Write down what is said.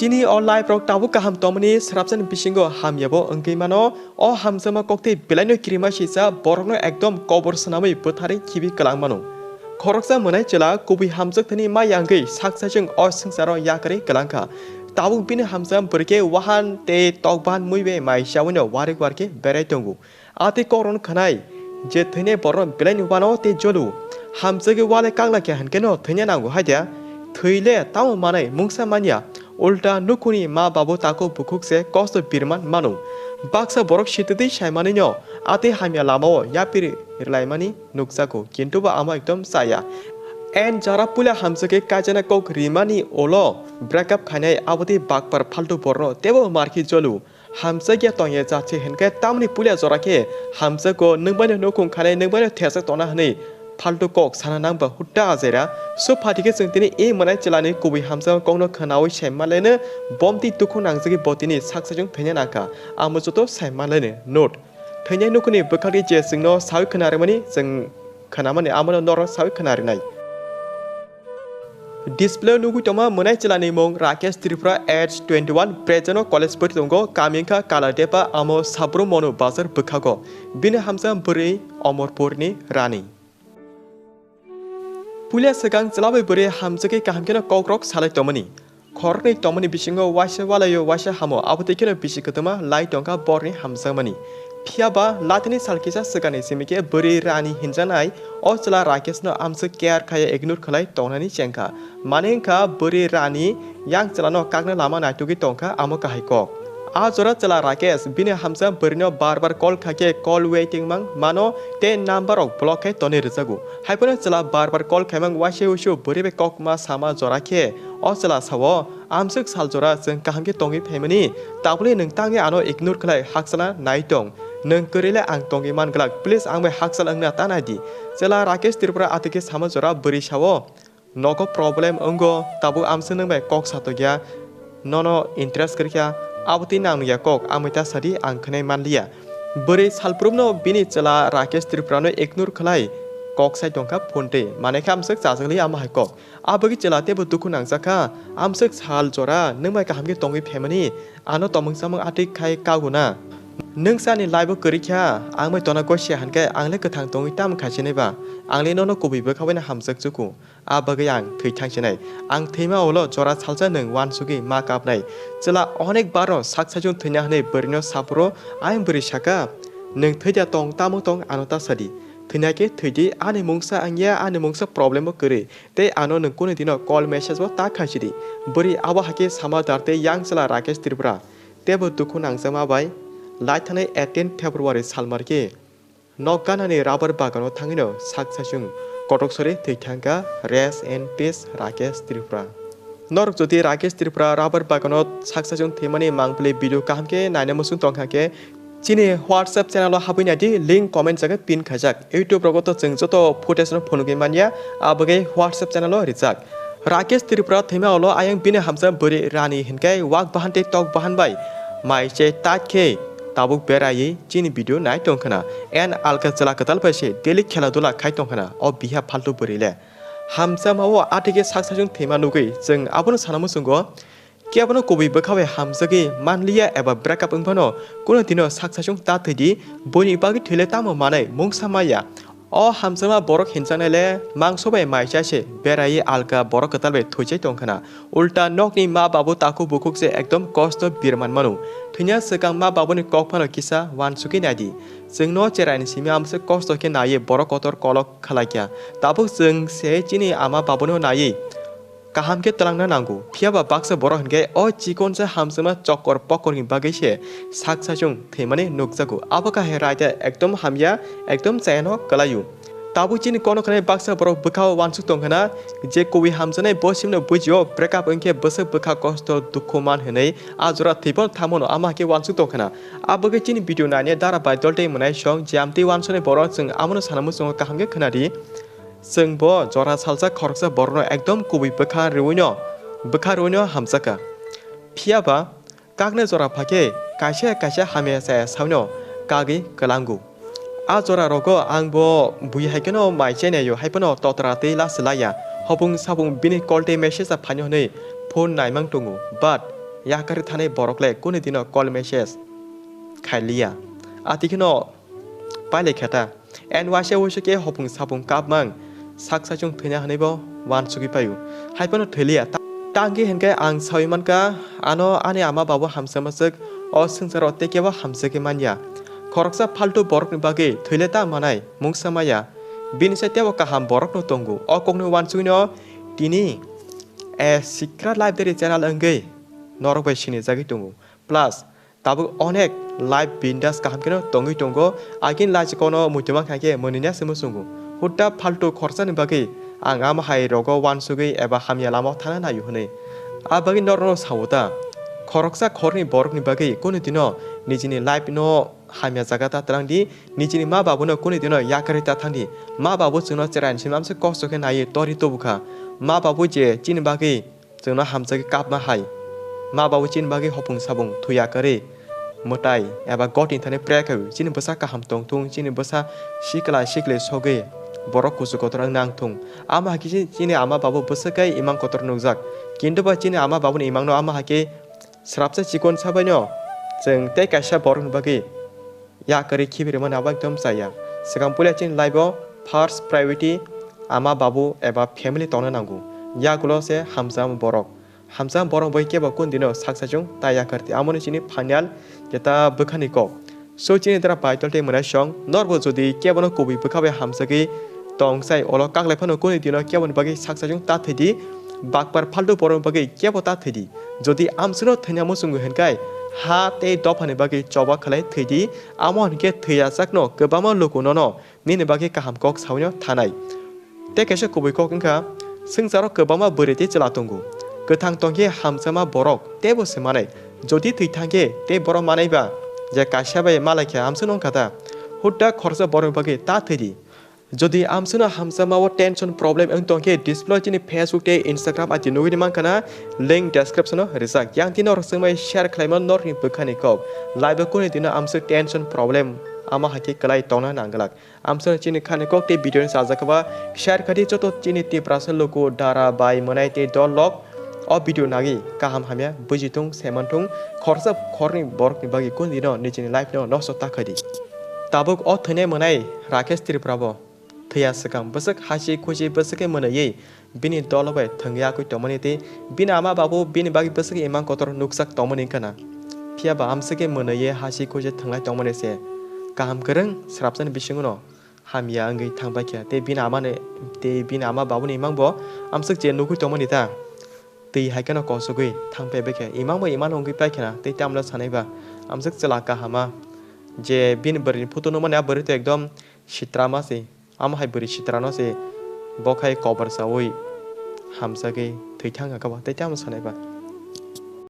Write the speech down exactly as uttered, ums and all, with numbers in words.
Chini o life rok tabuk kaham tongmani srapsani bisingo hamyabo wngwi mano. O hamjakma koktwi belaino kirima sisa borokno ekdom kobor swnamwi bwtharwi khibi kwlang mano. Khoroksa mwnai chwla kubui hamjak thani ma yangwi sak saichung o swngcharo yakarwi kwlangkha. Tabuk bini hamjak bwrwi khe wahan tei tokban mui bai mai chawino warik warkhe berai tongo. A tei kokrokno khwnai je thwinai borokno belaini uano tei jolu. Hamjagwi wale kakla khe hinkhe no thwina nango hai da? Thwi le tamo manai mungsa manya. Ulta nukhungni ma babu takhuk bukhuk se kosto birman mano. Baksa borok sitwtwi saimanwino a tei hamya lamao yapri rwlaimani nukjago, kintu bo amo ekdom chaya. And jara puila hamjagwi kaijana kok rimani ulo breakup khainai abo tei bakpar phaltu borokno teibo markhi jolu. Hamjakya tongya jat se hinkhe tamni puila jora khe hamjago, nwng baino nukhung khanai, nwng baino thesak tongna hwnwi phaltu kok sana nang ba hutta ajaira. So phatikhe chwng tini e mwnai chwlani kubui hamjakma kokno khwnaui saimanlaino, bomtwi dukhu nangjagwi bo tini sak saichung thwina nangkha. Amo joto saimanlaino. Note, thwinai nukhungni bwkhakni je chwngno saui khwna rwmani chwng khwnamani, amono norok saui khwna rwnai. Display o nugwi tongma mwnai chwlani mung Rakesh Tripura, age twenty one, present o college pori tongo, kami wngkha Kaladepa, amo Sabrum Monu Bazar bwkhago. Bini hamjak bwrwi Omorpurni Rani. Puila swkang chwla bai bwrwi hamjagwi kaham kheno kokrok salai tongmani. Khoroknwi tongmani bisingo waisa walaio waisa hamo, abo twi kheno bisi kwtwma lai tongkha borni hamjakmani. Phiya ba lathini sal kisa swkangni simi khe bwrwi Rani hinjaknai o chwla Rakeshno amswk care khaiya ignore khlai tongnani chengkha. Mane wngkha bwrwi Rani yang chwlano kakna lama naitugwi tongkha, amo kahai kok. A jora chwla Rakesh bini hamjak bwrwino bar bar call khaikhe call waiting mang mano tei number rok block khai tonwi rwjago. Haiphano chwla bar bar call khaimang waisa uisu bwrwi bai kokma sama jora khe o chwla sao, "Amswk sal jora chwng kaham khe tongwi phaimani, tabukle nwng tangwi ano ignore khlai hakchalna nai tong. Nwng kwrwi le ang tongwi man glak, please ang bai hakchal wngna ta nai di." Chwla Rakesh Tripura atwkhe sama jora bwrwi sao, "Nogo problem wngo, tabuk amswk nwng bai kok satokya, nono interest kwrwikha, abo twi nang nukya kok, amwi ta sadi, ang khwnai manliya." Bwrwi salprumno bini chwla Rakesh Tripurano ignore khlai kok sai tongkha phone twi, manai khe amswk chajakli ama hai kok. Abagwi chwla teibo dukhu nangjakha, "Amswk sal jora nwng bai kaham khe tongwi phaimani, ano tomung chamung atwi khai kago na. Nwng se ani life o kwrwikha, ang bai tona gosia hinkhe ang le kwthang tongwi tamo khaisinai ba, ang le nono kubui bwkha bai no hamjak chuku." A bagwi ang thwi thangsinai. Ang thwima ulo jora salsa nwng uansugwi ma kapnai. Chwla onek barno sak saichung thwina hwnwi bwrwino saphuru, ayang bwrwi saka, "Nwng thwida tong, tamo tong, ano ta sadi. Thwina khe thwidi, ani mungsa wngya, ani mungsa problem o kwrwi. Tei ano nwng kunu dino call message bo ta khaisidi." Bwrwi abo hakhe sama dar tei yang chwla Rakesh Tripura. Teibo dukhu nangjakma bai lai thanai eighteen February salmarkhe nok ganani rubber bagano thangwino sak saichung kotok sori thwi thangkha. Rest in peace, Rakesh Tripura. Norok jodi Rakesh Tripura rubber bagano sak saichung thwimani mangpili video kaham khe naina muchung tongkha khe, chini WhatsApp channel o habwi naidi, link comment jaga pin khaijak. YouTube rogo to chwng joto footage no phunugwi manya, abagwi WhatsApp channel o rijak. Rakesh Tripura thwima ulo ayang bini hamjak bwrwi Rani hinkhe wak bahan tei tok bahan bai mai chai tat khe tabuk beraiwi chini video nai tongkhna. En alka chwla kwtal bai se daily khela dula khai tongkhna o biha phaltu bwrwi le. Hamjakma o atwkhe sak saichung thwima nugwi chwng abono sana muchungo. Kebono kubui bwkha bai hamjagwi manliya eba breakup wngphano, kunu dino sak saichung ta thwidi, buini bagwi thwile tamo manai mungsa maya. O hamjakma borok hinjaknai le mangso bai mai chai se beraiwi alka borok kwtal bai thwichai tongkhna. Ulta nokni ma babu takhuk bukhuk se ekdom kosto birman mano. Thwina swkang ma babuni kok phano kisa uansugwi naidi. Chwngno cheraini simi amswk kosto khe naiwi borok kotor kolok khlaikha. Tabuk chwng se chini ama babuno naiwi kaham khe twlangna nango. Phiya ba baksa borok hinkhe o chikonsa hamjakma chokor pokorni bagwi se sak saichung thwimani nukjago. Abo kahai raida ekdom hamya, ekdom chayano kwlaio. Tabuk chini kono khanai baksa borok bwkhao uansuk tongkhana je kubui hamjaknai bo simno bujio, breakup wngkhe bwswk bwkha kosto dukhu man hwnwi a jora thwiphano thamano ama hakhe uansuk tongkhana. Abagwi chini video nainai dara bai dol tei mwnai song je amtwi uansuknai borok chwng amono sana muchungo kaham khe khwnadi. Chwng bo jora salsa khoroksa borokno ekdom kubui bwkha rwino, bwkha rwino hamjakha. Phiya ba kaknai jora phakhe kaisa kaisa hamya chaya sawino kagwi kwlango. A jora rogo ang bo bui hai kheno mai chainaio, hai phano totra tei last laya. Hopung sapung bini call tei message a phaino hwnwi phone naimang tongo. But yakarwi thanai borok le kunu dino call message khailiya. Ati kheno pailai khe ta. En waisa waisa khe hopung sapung kapmang saksa chwng thwina hwnwi bo uansugwi paio. Hai phano thwiliya. Ta-, tangwi hinkhe ang saui mankha, ano ani ama babu hamsa mwswk o swngcharo tei kebo hamjakgwi manya. Khoroksa phaltu borokni bagwi thwile ta manai, mungsa maya. Bini sai teibo kaham borokno tongo. O kokno uansugwino tini, eh, Sikra Library channel wngwi norok bai sinijagwi tongo. Plus, tabuk onek live bindas kaham kheno tongwi tongo. Agini lachi kono muitu mankha khe mwnwini aswk muchungo. Hutta phaltu khorsani bagwi ang ama hai rogo uansugwi eba hamya lamao thana naio hwnwi. A bagwi norokno sao ta, khoroksa khorni borokni bagwi kunu dino nijini life no hamya jaga ta twlang di, nijini ma babuno kunu dino yakarwi ta thang di. Ma babu chwngno chwraini simi amse kosto khe naiwi torwi tubu kha. Ma babu je chini bagwi chwngno hamjagwi kapma hai. Ma babu chini bagwi hopung sabung thuya kwrwi mwtai eba gotini thani pray khai chini bwsa kaham tong thung, chini bwsa sikla sikli sogwi borok kuchuk kotor wng nang thung. Ama hai khe chini ama babu bwswk khe imang kotor nukjak. Kintu ba chini ama babuni imangno ama hai khe srapsa chikon sabaino chwng tei kaisa borokni bagwi yakarwi khibirimani abo ekdom chaya. Swkang puila chini life o first priority ama babu eba family tongna nango. Yagulo se hamjakma borok. Hamjakma borok bai kebo kunu dino saksa chwng ta yakarti. Amoni chini final jeta bwkhani kok. So chini dara paitol tei mwnai song norbo jodi kebono kubui bwkha bai hamjagwi tong sai olo kaklai phano kunu dino keboni bagwi saksa chwng ta thwidi. Bakpar phaltu borokni bagwi kebo ta thwidi. Jodi amswkno thwina muchungo hinkai ha tei dophani bagwi choba khlai thwidi. Amo hinkhe thwiya chakno kwbangma luku nono nini bagwi kaham kok sawino thanai. Tei kaisa kubui kok wngkha, swngcharo kwbangma bwrwi tei chwla tongo. Kwthang tongkhe hamjakma borok teibo se manai. Jodi thwi thangkhe tei borok manaiba je kaisa bai malaikhe amswkno wngkha ta. Hutta khoroksa borokni bagwi ta thwidi. Jodi amswkno hamjakmao tension problem wng tongkhe display chini Facebook tei Instagram I D nugwi mankha na, link description o rijak. Yang tino rok swngmai share khlaima norokni bwkhani kok. Life o kunu dino amswk tension problem ama hai khe kwlai tongna nangwlak. Amswkno chini khani kok tei video ni sajak ba share khadi joto chini Tiprasa luku dara bai mwnai tei dol lok o video nagi kaham hamya buji thung seman thung khorsa khorni borokni bagwi kunu dino nijini life no nosto ta khadi. Tabuk o thwinai mwnai Rakesh Tripura bo thwiya swkang bwswk hasi khusi bwswk khe mwnwi bini dolo bai thwngwi yakwi tongmani tei bini ama babu bini bagwi bwswk imang kotor nukjak tongmani wngkha na. Phiya ba amswk khe mwnwi hasi khusi thwnglai tongmani se kaham kwrwng srapjani bisingo no hamya wngwi thang paikha tei bini amani tei bini ama babuni imang bo amswk je nugwi tongmani ta. Twi hai kheno kosogwi thang paibai khe imang bo imano wngwi paikha na tei tamno sanai ba amswk chwla kahama je bini bwrwini photo nukmani a bwrwi to ekdom sitrama se. Amo hai bwrwi sitrano se bo khai kobor chaui hamjagwi thwi thang kha ba tei tamo sanai ba.